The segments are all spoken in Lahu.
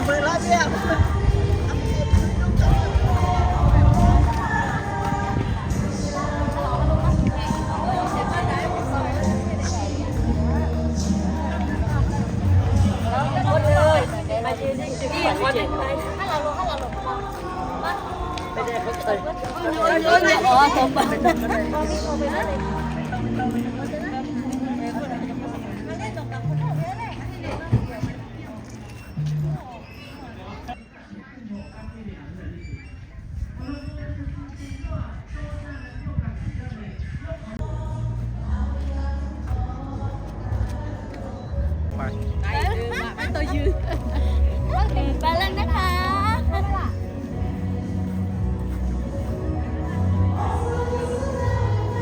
ไปแล้วนะคะ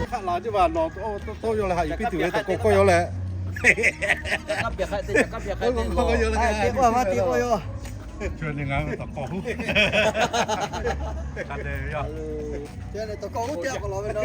Hk'aˆ la ceˇ va, nawˬ tawˇ yawˇ leh haꞈ yuˬ piˇ tuˬ ve tawˬ kawˆ kawˆ yawˇ leh. Kawˆ kawˆ yawˇ leh, teˇ kawˆ maˇ teˇ kawˆ yawˇ. Tawˬ kawˆ huˉ teˇ k'awꞈ la ve na.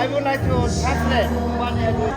I would like to translate one language.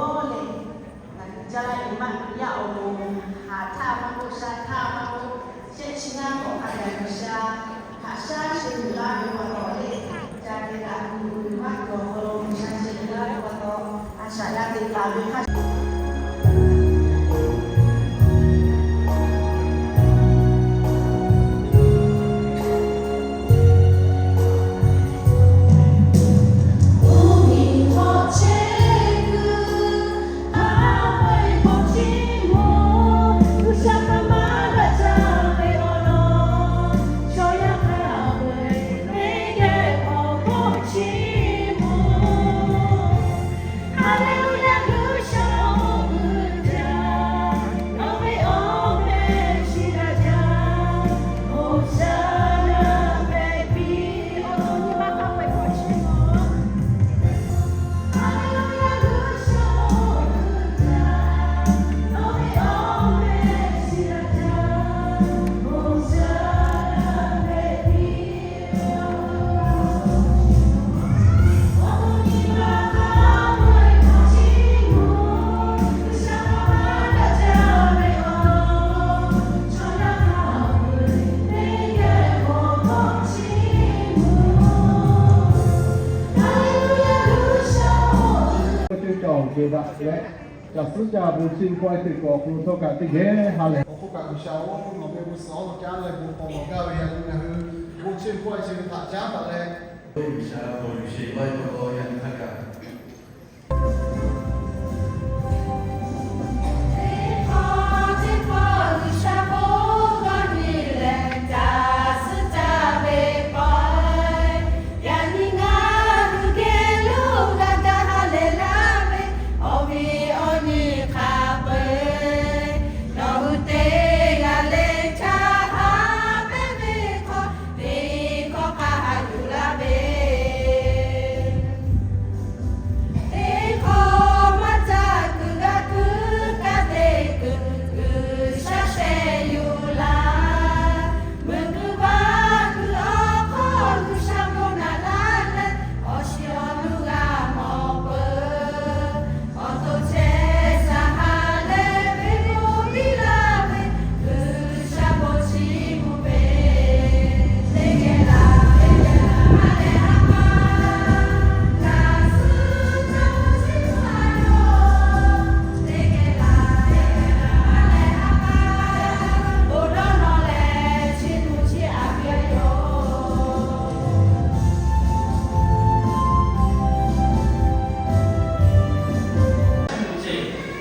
Ngaˬ hui jaˇ laˇ ve maˇ yaˇ awˬ moˍ, haꞈ htaˇ maˇ k'oˆ, sha htaˇ maˇ k'oˆ, shehˆ chi ngaˇ k'awꞈ hk'a gaˬ G'uiˬsha haꞈ shaˉ sheh yuˬ laˇ ve pa taw le. Ca te taꞈ tuˬ ve maˇ cawˬ hk'aw lo G'uiˬsha sheh yuˬ laˇ ve pa taw, a shaꞈ g'a te taˍ ve hk'a Geh daꞈ leh, caˬ suhˉ caˇ bon chiˇ mvuh pawehˇ teˇ hpaˍ awˬ hk'aw lo htawˇ kaꞈ teˇ geh ha lehˬ, awˬ hk'oˆ kaꞈ G'uiˬsha-oˬ, nawˬ ve bon suhˍ awˬ lawn caˉ leh bon hk'aw lawˬ gaˇ ve yaꞈ nyi ngaˬ hui bon chiˇ mvuh pawehˇ chi ve htaꞈ caˉ taˍ leh, G'uiˬsha awˬ yuˬ sheˍ laiˉ pa taw yaꞈ nyi hk'a gaˬ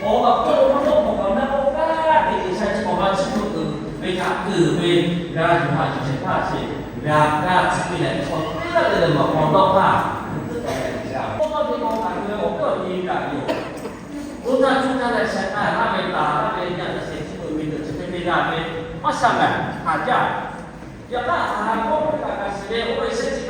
Awˬ laꞈ k'oˆ lo maˇ k'oˆ, hk'awꞈ nawˉ k'oˆ gaˇ teꞈ G'uiˬsha chi hk'awꞈ ma chiˇ mvuh uiˍ ve htaꞈ uiˍ ve g'a yuˬ haꞈ yuˬ shehˍ hpaˇ sheˍ, g'a gaˇ tcuh piˇ leh chaw teˇ g'aˇ le le maˬ k'aw dawˇ hpaˇ tuˬ teˇ hpaˍ leh G'uiˬsha k'oˆ laˇ ve k'o, ngaˬ hui awˬ hkuiˉ awˬ nyi g'a ve yoˬ. Oˇ htaˇ cuˇ caˇ leh shehˍ hpaˇ laˇ ve taˍ laˇ ve nyi a taꞈ shehˍ chi beuꞈ ve tuˬ chi hk'e te g'a ve, maˇ sha ngaˬ haˍ jaˇ. Yaꞈ hk'aˇ, haˍ k'oˆ ve kaꞈ kaꞈ shiˍ ve oˇ ve shehˆ chi